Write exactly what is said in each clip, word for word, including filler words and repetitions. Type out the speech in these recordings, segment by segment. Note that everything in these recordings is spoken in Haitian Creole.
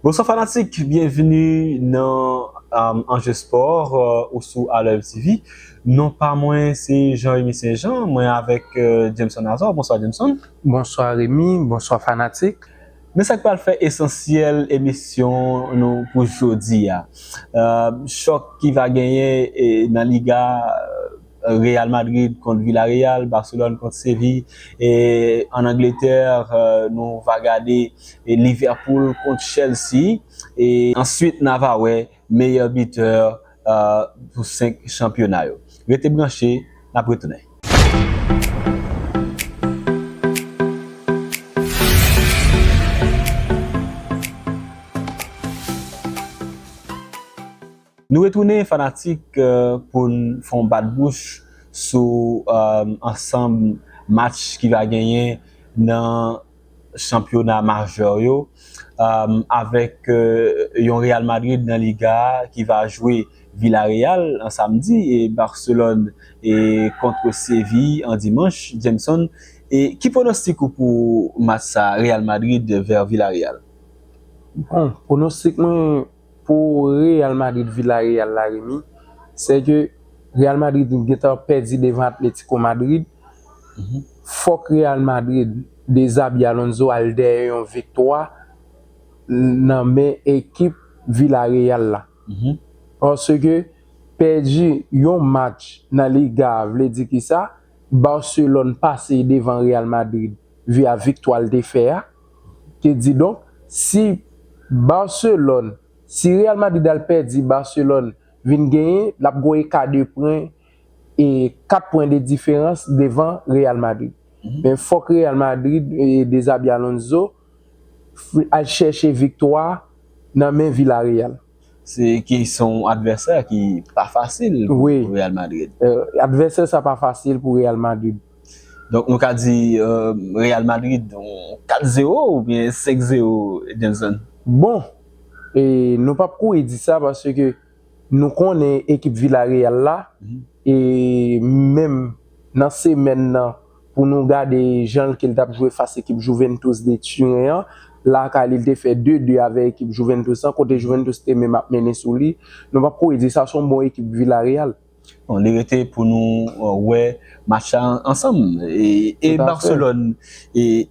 Bonswa fanatik, byenvini nan um, Anje Spò uh, ou sou Alèv T V. Non pa mwen se Jean Remy Saint Jean, mwen avèk uh, Jameson Azor. Bonswa Jameson. Bonswa Remy, bonswa fanatik. Men sa k pral fè esansyèl emisyon nou pou jodi a. Uh, chòk ki va genyen eh, nan Liga, Real Madrid kont Villarreal, Barcelone kont Seville, e an Angletè, uh, nou va gade eh, Liverpool kont Chelsea, e answit n a va wè meyè bitè uh, pou senk chanpyona yo. Rete branche, n ap retounen. Nou retounen fanatik uh, pou n fè yon bat bouch sou um, ansanm match ki va genyen nan chanpyona majè yo, um, avèk uh, yon Real Madrid nan Liga a ki va jwe Villarreal an samdi e Barcelone e kont Seville an dimanch. Jameson, e ki pwonostik ou pou match sa Real Madrid vs Villarreal? Bon, pwonostik mwen pou Real Madrid Villarreal la Remy, se ke Real Madrid gentan pèdi devan Atletico Madrid. Fòk Real Madrid de Xabi Alonso al dèyè yon viktwa nan men ekip Villarreal la. Paske pèdi yon match nan Liga a vle di ki sa? Barcelone pase devan Real Madrid via viktwa l te fè a. Ki di donk, si Barcelone, si Real Madrid al pèdi, Barcelone vin genyen, l ap gon eka de pwen e kat pwen de diferans devan Real Madrid. Men fòk Real Madrid e de Xabi Alonso al chèche viktwa nan men Villarreal. Se ki se yon advèsè ki pa fasil pou Real Madrid. Advèsè sa pa fasil pou Real Madrid. Donk nou ka di Real Madrid kat zewo oubyen senk zewo, Jameson? Bon, nou p ap kouri di sa paske nou konnen ekip Villarreal la e menm nan semèn nan pou nou gade jan ke l t ap jwe fas ekip Juventus de Turen an, lakay li l te fè de de avèk ekip Juventus an, kote Juventus te menm ap mennen sou li. Nou p ap kouri di sa se yon bon ekip Villarreal. Bon, li rete pou nou wè match la ansanm. E Barcelone e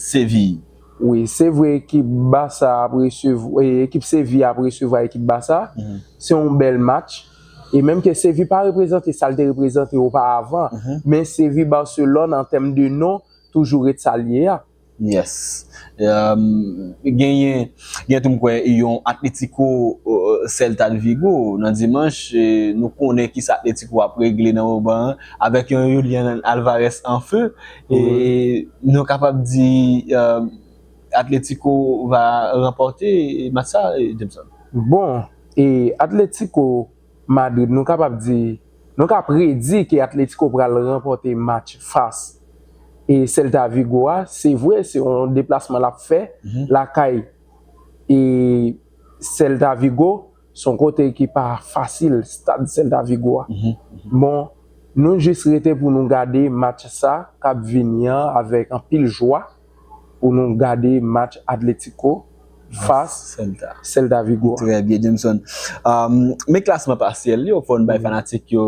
Seville. Wi, se vre ekip Barça ap resevwa, ekip Sevilla ap resevwa ekip Barça. Se yon bèl match. E menm ke Sevilla pa reprezante sa l te reprezante oparavan, men Sevilla Barcelone an tèm de non toujou ret sa l ye a. Yes. Um, genyen, genyen tou m kwè yon Atletico uh, Celta de Vigo nan dimanch. E nou konnen ki sa Atletico ap regle nan moman an avèk yon Julian Alvarez an fe. E nou kapab di uh, Atletico va ranpòte match sa, Jameson? Bon, e Atletico Madrid, nou kapab di, nou ka predi ke Atletico pral ranpòte match fas e Celta Vigo a. Se vre, se yon deplasman l ap fè lakay e Celta Vigo, se yon kote ki pa fasil, stad Celta Vigo a. Bon, nou jis rete pou nou gade match sa k ap vini an avèk anpil jwa pou nou gade match Atletico fas Celta Vigo. Trè byen, Jameson. Um, men klasman pasyèl yo, fò n bay fanatik yo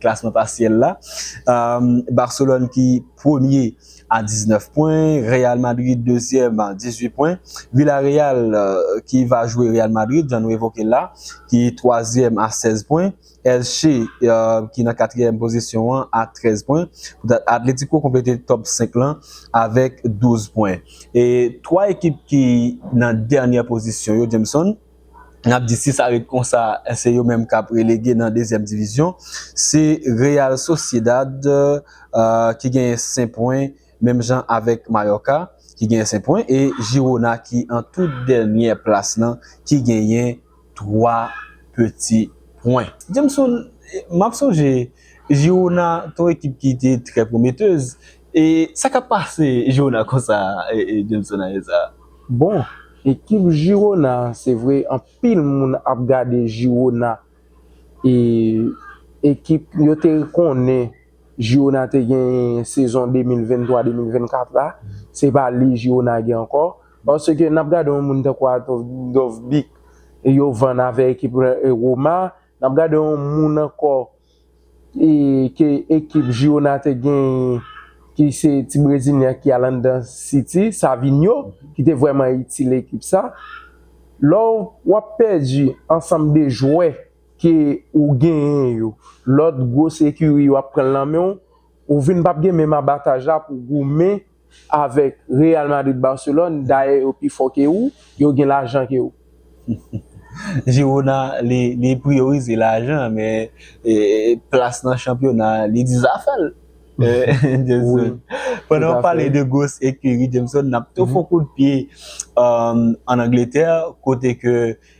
klasman pasyèl la. Um, Barcelone ki premye a diznèf pwen, Real Madrid dezyèm a dizuit pwen, Villarreal uh, ki va jwe Real Madrid, jan nou evoke l la, ki twazyèm a sèz pwen, Elche uh, ki nan katriyèm pozisyon an a trèz pwen. Atletico konplete top senk lan avèk douz pwen. E twa ekip ki nan dènyè pozisyon yo, Jameson, n ap di si sa ret konsa, se yo menm k ap relege nan dezyèm divizyon. Se Real Sociedad uh, ki genyen senk pwen, menm jan avèk Mallorca ki genyen senk pwen, e Girona ki an tout dènyè plas lan ki genyen twa peti pwen. Jameson, m ap sonje Girona te yon ekip ki te trè pwometez. E sa k ap pase Girona konsa, Jameson, ane sa? Bon, ekip Girona, se vre, anpil moun ap gade Girona e ekip yo te konnen Girona te gen sezon de mil venntwa de mil vennkat la, se pa li Girona gen ankò. Paske n ap gade yon moun tankou Anton Dovbyk, yo vann avèk ekip, e, Roma, n ap gade yon moun ankò, e, ke ekip Girona te genyen, ki se ti Brezilyen ki al anndan City, Savinho, ki te vrèman itil ekip sa. Lè w ap pèdi ansanm de jwè ke ou genyen yo, lòt gwo ekiri yo ap pran l nan men w, ou vin p ap gen menm avantaj la pou goumen avèk Real Madrid, Barcelone, dayè yo pi fò ke ou, yo gen lajan ke ou. Girona, li, li priyorize lajan, men e, plas nan chanpyona, li di zafè l. Pandan w pale de gwo ekiri, Jameson, n ap tou fè yon kout pye ann Angletè, kote ke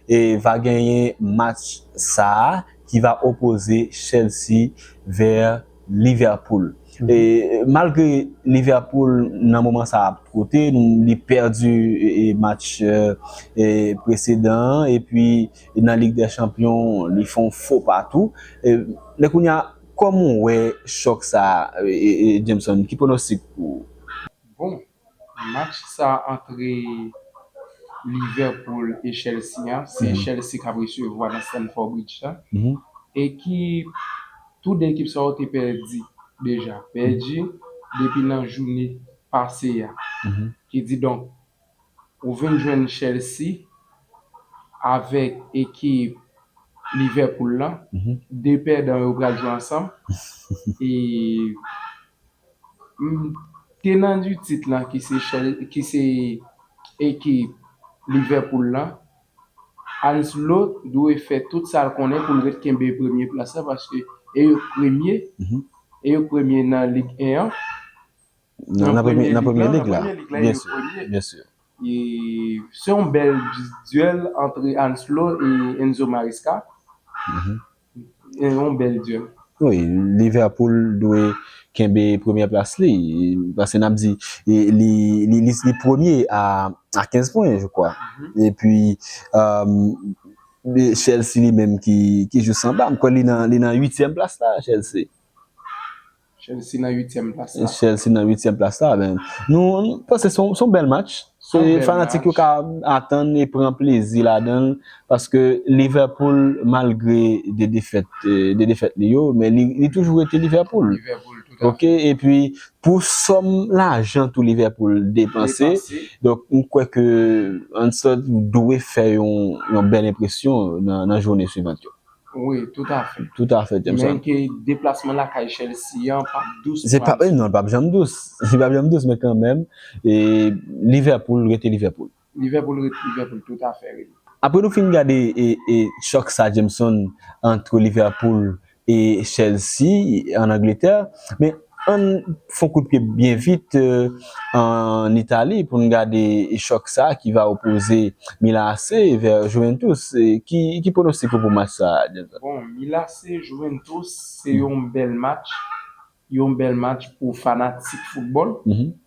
e, va genyen match sa a ki va opoze Chelsea vè Liverpool. E, malgre Liverpool nan moman sa a ap twote, li pèdi e, match e, presedan an, epi nan Lig dè Chanpyon, li fè yon fo pa tou. E, men kounye a, kòman w wè chòk sa a, e, e, Jameson? Ki pwonostik ou? Bon, match sa antre Liverpool e Chelsea an, se Chelsea k ap resevwa nan Stamford Bridge la. Ekip, tou de ekip sa yo te pèdi deja, pèdi depi nan jounen pase a. Ki di donk, ou vin jwenn Chelsea avèk ekip Liverpool lan, de pèdan yo pral jwe ansanm. E m te nan du tit lan ki se ki se ekip Liverpool lan. Arne Slot dwe fè tout sa l konnen pou l ret kenbe premye plas la paske e yo premye e yo premye nan Lig en an. Nan premye lig la, nan premye lig la e yo premye. Se yon bèl dyèl antre Arne Slot e Enzo Maresca. Yon bèl dyèl. Wi, Liverpool dwe kenbe premye plas li, paske n ap di li, li, li, li premye a, a kenz pwen, je crois. Epi, Chelsea li menm ki, ki jis anba, m kwè li nan, li nan uityèm plas la, Chelsea. Chelsea nan uityèm plas la. Chelsea nan uityèm plas la, men nou, nou panse se yon, se yon bèl match. Se fanatik yo ka atann e pran plezi ladan l, paske Liverpool, malgre de defèt, de defèt li yo, men li, li toujou rete Liverpool. Ok, epi pou sòm lajan tou Liverpool depanse, donk m kwè ke Arne Slot dwe fè yon, yon bèl enpresyon nan, nan jounen swivan yo. Wi, toutafè. Toutafè, Jameson. Men ke deplasman lakay Chelsea an p ap dous. Se pa, non, l p ap janm dous. Li p ap janm dous, men kanmenm, e, Liverpool rete Liverpool. Liverpool rete Liverpool, toutafè, wi. Apre nou fin gade e, e, chòk sa, Jameson, ant Liverpool e Chelsea ann Angletè, men ann fè yon kout pye byen vit ann Itali pou n gade chòk sa ki va opoze Milan A C vè Juventus. Ki, ki pwonostik ou pou match sa, Jameson? Bon, Milan A C Juventus se yon bèl match, yon bèl match pou fanatik foutbòl,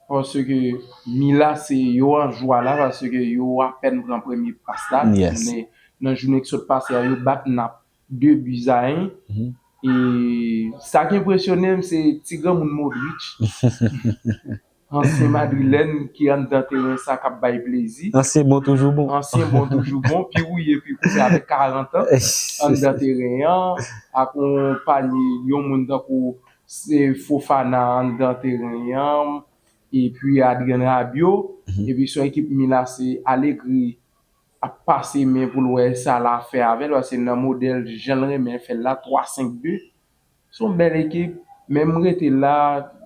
paske Milan A C yo an jwa la, paske yo apèn pran premye plas la, nan jounen ki sot pase a, yo bat Nap de bi a en. E sa k enpresyone m, se ti granmoun Modric, ansyen madrilèn ki anndan teren sa k ap bay plezi. Ansyen bon toujou bon. Ansyen bon toujou bon, pi wouye pi kouri avèk karant an, anndan teren an, akonpaye yon moun tankou se Fofana anndan teren an, epi Adrien Rabiot, epi se yon ekip Milan A C Allegri ap pase men pou l wè sa l a fè avè l, paske nan modèl jan l renmen fè l la, twa senk de, se yon bèl ekip, men m rete la,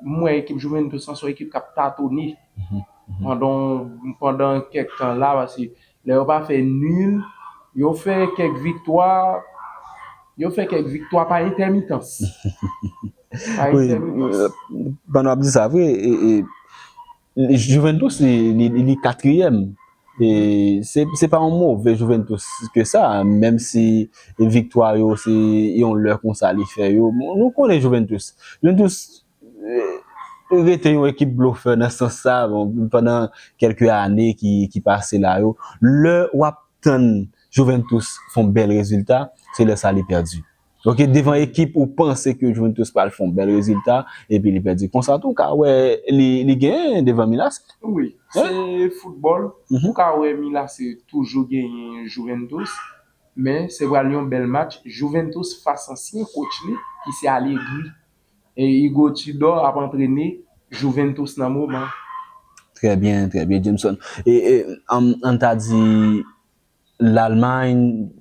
m wè ekip Juventus lan se yon ekip k ap tatone pandan, pandan kèk tan la, paske lè yo pa fè nil, yo fè kèk viktwa, yo fè kèk viktwa pa entèmitans. Pa entèmitans. Pandan w ap di sa vre, e, e, Juventus, li, li, li katriyèm. E se, se pa yon move Juventus ke sa, menm si viktwa yo, se yon lè konsa li fè yo. Nou konnen Juventus. Juventus rete yon ekip blofè nan sans sa, bon, pandan kèlke ane ki, ki pase la yo. Lè w ap tann Juventus fè yon bèl rezilta, se lè sa li pèdi. Ok, devan ekip ou panse ke Juventus pral fè yon bèl rezilta, epi li pèdi. Konsa tou, ou ka wè li, li genyen devan Milas. Wi, se foutbòl. Ou ka wè Milas toujou genyen Juventus, men se pral yon bèl match. Juventus fas ansyen coach li, ki se Allegri. E Igor Tudor ap antrene Juventus nan moman. Trè byen, trè byen, Jameson. E, e an, an ta di, Lalmay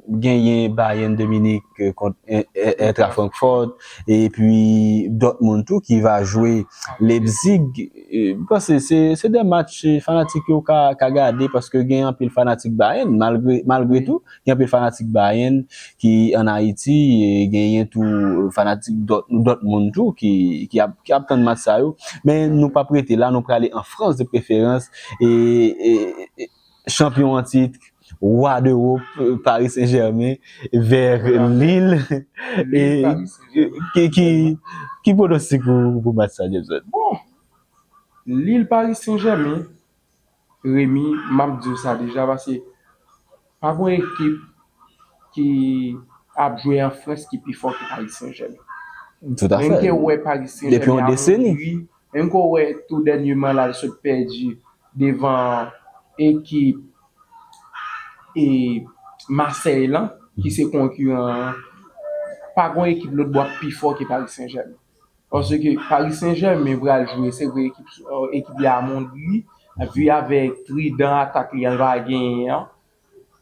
genyen Bayern de Munich kont Eintracht Francfort, epi Dortmund tou ki va jwe Leipzig. M panse se, se de match fanatik yo ka, ka gade, paske gen anpil fanatik Bayern, malgre, malgre tou, gen anpil fanatik Bayern ki ann Ayiti, e genyen tou fanatik Dortmund tou ki, ki ap, ki ap tann match sa yo. Men nou p ap rete la, nou prale an Frans de preferans, e, e, e chanpyon an tit, wa de wop, Paris Saint-Germain, vè Lille. E ki, ki, ki pwonostik ou pou match sa, Jameson? Bon, Lille Paris Saint-Germain, Remy, m ap di w sa deja, paske pa gen ekip ki ap jwe an Frans ki pi fò ke Paris Saint-Germain. Toutafè. Menm ke wè Paris Saint-Germain ap mouri, menm ke wè tou dènyèman la, l sot pèdi devan ekip e Marseille lan, ki se konkiran an. Pa gen ekip lòt bò ap pi fò ke Paris Saint-Germain. Paske Paris Saint-Germain pral jwe, se vre ekip, ekip li a mondri, vi avèk tridan atak li an va genyen an.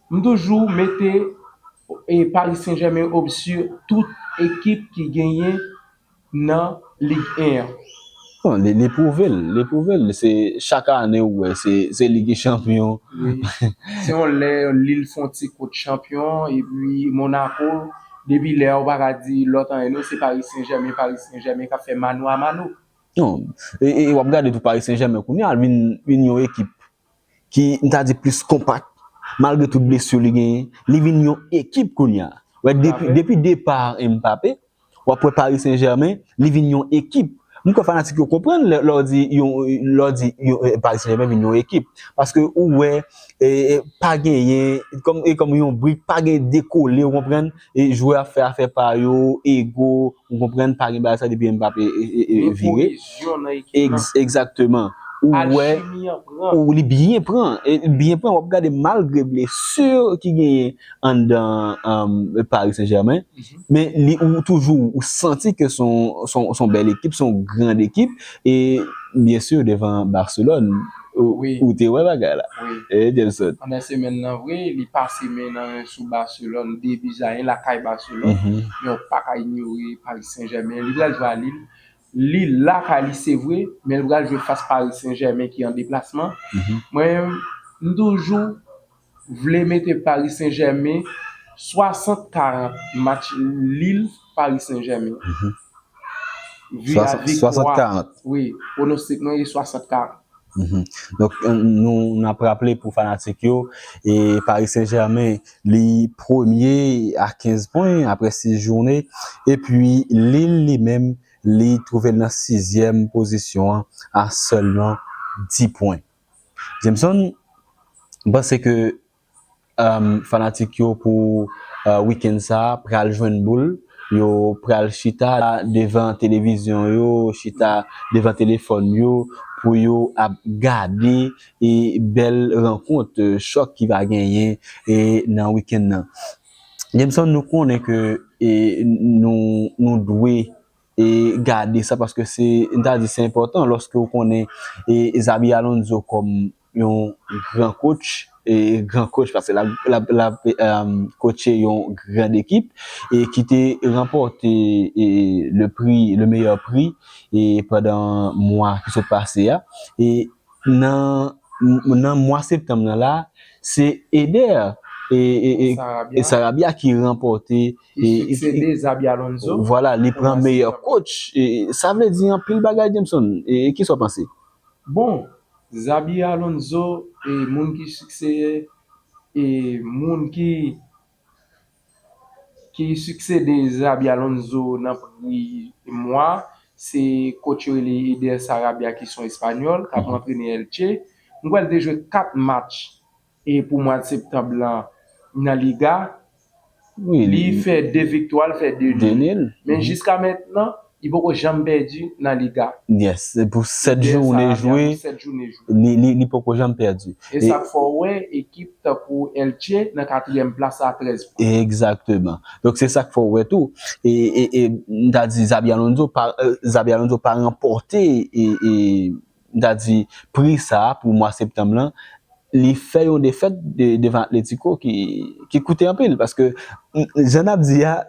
M toujou mete e Paris Saint-Germain obsi tout ekip ki genyen nan Lig en an. Bon, li, li pwouve l, li pwouve l. Se chak ane ou wè, se, se li ki chanpyon. Se yon lè Lille fon ti kout chanpyon, epi Monaco, depi lè a ou pa ka di lòt anyen non, se Paris Saint-Germain, Paris Saint-Germain k ap fè mano a mano. Non, e, e w ap gade tou Paris Saint-Germain kounye a, vin, vin yon ekip ki, m ta di, plis konpak, malgre tout blesi li genyen, li vin yon ekip kounye a. Wè, depi, depi depa Mbappé, w ap wè Paris Saint-Germain, li vin yon ekip. M kwè fanatik yo konprann lè, lè w di, yon, lè w di yon, Paris Saint-Germain vin yon ekip. Paske ou wè, e, e, pa genyen, kòm, e kòm yon brik, pa gen dekole, ou konprann, e jwè ap fè afè pa yo, ego, ou konprann, pa gen bagay sa depi Mbappé vire. Egzakteman. Ou wè, ou li byen pran, e byen pran, w ap gade malgre blesi ki genyen anndan Paris Saint-Germain, men li, ou toujou, ou santi ke se yon, se yon, se yon bèl ekip, se yon gran ekip, e byen si devan Barcelone, ou, ou te wè bagay la. E Jameson. Pandan semèn nan vre, li pase men nan sou Barcelone, de bi a en lakay Barcelone, men ou pa ka inyore Paris Saint-Germain. Li pral jwe a Lille. Lille lakay li se vre, men li pral jwe fas Paris Saint-Germain ki an deplasman. Mwen, m toujou vle mete Paris Saint-Germain swasant karant match Lille Paris Saint-Germain. Vi a vikwa. Wi, pwonostik mwen e swasant karant. Donk, nou, n ap raple pou fanatik yo, e Paris Saint-Germain, li premye a kenz pwen apre sis jounen, epi Lille, li menm, li twouve l nan sizyèm pozisyon an a sèlman dis pwen. Jameson, m panse ke fanatik yo pou wikenn sa a pral jwenn boul. Yo pral chita devan televizyon yo, chita devan telefòn yo pou yo ap gade e bèl rankont, e, chòk ki va genyen, e, nan wikenn nan. Jameson, nou konnen ke, e, nou, nou dwe e gade sa, paske se, m ta di se enpòtan lòske w konnen e Xabi Alonso kòm yon gran coach, e gran coach, paske l ap, l ap, l ap, e, coache yon gran ekip, e ki te ranpòte, e, le prix, le meilleur prix, e pandan mwa ki sot pase a. E nan, nan mwa septanm nan la, se Eder e, e, e Sarabia ki ranpòte, e, sukse Xabi Alonso. Vwala, li pran meyè coach. E sa vle di anpil bagay, Jameson. E, e kisa w panse? Bon, Xabi Alonso, e moun ki sukse, e moun ki ki siksede Xabi Alonso nan pri mwa, se coach yo rele Eder Sarabia ki se yon espanyòl k ap antrene Elche. M kwè l te jwe kat match e pou mwa septanm lan nan Liga. Wi, Li fè de viktwa, l fè de de nil. nil. Men jiska mentnan, li poko janm pèdi nan Liga. Yes, pou sèt Dèyè jounen Sarabia, jwe, pou sèt jounen jwe. li, li, li poko janm pèdi. E sa k fè w wè ekip tankou Elche nan katriyèm plas a trèz pwen. Egzakteman. Donk se sa k fè w wè tou. E, e, e m ta di Xabi Alonso pa, euh, Xabi Alonso pa ranpòte e, e m ta di pri sa a pou mwa septanm lan. Li fè yon defèt de, devan Atletico ki, ki koute anpil paske m, jan n ap di a,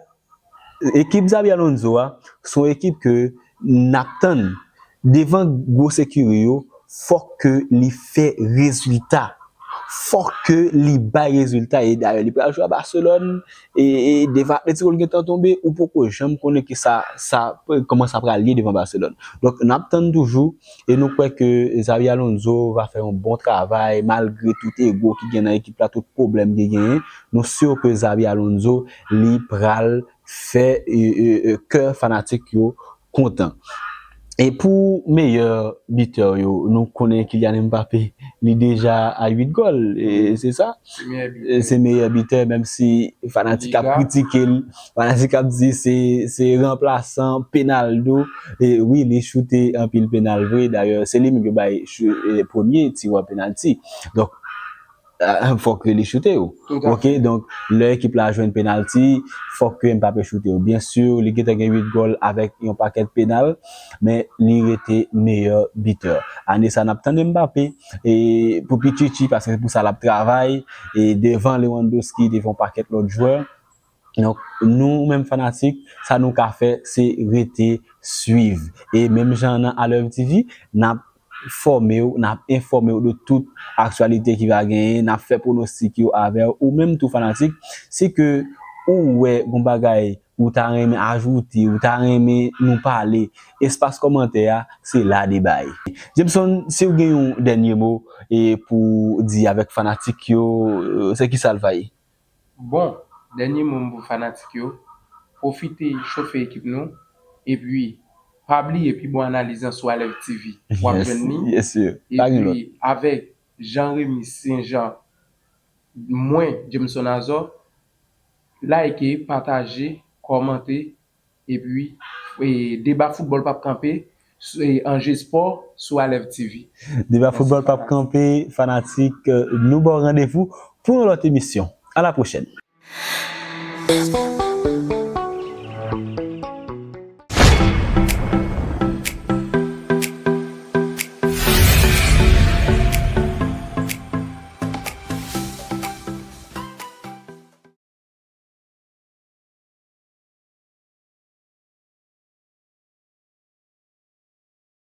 ekip Xabi Alonso a, se yon ekip ke n ap tann devan gwo sekire yo, fòk ke li fè rezilta. Fòk ke li bay rezilta. E dayè, li pral jwe a Barcelone, e, e devan Atletico l gentan tonbe, ou poko janm konnen ki sa, sa, kòman sa pral ye devan Barcelone. Donk, n ap tann toujou, e nou kwè ke Xabi Alonso va fè yon bon travay, malgre tout ego ki gen nan ekip la, tout pwoblèm ki genyen. Nou si ke Xabi Alonso, li pral fè e, e, e, kè fanatik yo kontan. E pou meyè bitè yo, nou konnen Kylian Mbappé, li deja a uit gòl, e, se sa? Se meyè E, bitè. Se meyè bitè, menm si fanatik ap Liga. Kritike l, fanatik ap di se, se ranplasan Penaldo. E wi, li choute anpil penal vre. Dayè, se li menm yo bay chou- e, premye tirè penalti. Donk, euh, fòk li choute yo. Tout à Ok, donk lè ekip la jwenn penalti, fòk ke Mbappé choute yo. Byen si, li gentan gen uit gòl avèk yon pakèt penal, men li rete meyè bitè. Ane sa, n ap tann Mbappé, e pou Pichichi, paske se pou sa l ap travay, e devan Lewandowski, devan yon pakèt lòt jwè. Donk, nou menm fanatik, sa nou ka fè, se rete swiv. E menm jan nan Alèv T V, n ap fòme w, n ap enfòme w de tout aktyalite ki va genyen, n ap fè pwonostik yo avè w, ou menm tou fanatik, si ke ou wè gon bagay ou ta renmen ajoute, ou ta renmen nou pale, espas kòmantè a, se la deba ye. Jameson, si w gen yon dènye mo e pou di avèk fanatik yo, euh, se ki sa l va ye? Bon, dènye mo m pou fanatik yo, pwofite chofe ekip nou, epi pa bliye pi bon analiz lan sou Alèv T V. W ap Yes, jwenn li. yes, sir. Pa gen lòt. Epi avèk Jean Remy Saint Jean, mwen, Jameson Azor, like, pataje, kòmante, epi e, deba foutbòl p ap kanpe, sou- e, anje spò sou Alèv T V. Deba foutbòl p ap kanpe, fanatik, euh, nou ba w randevou pou yon lòt emisyon. À la prochaine.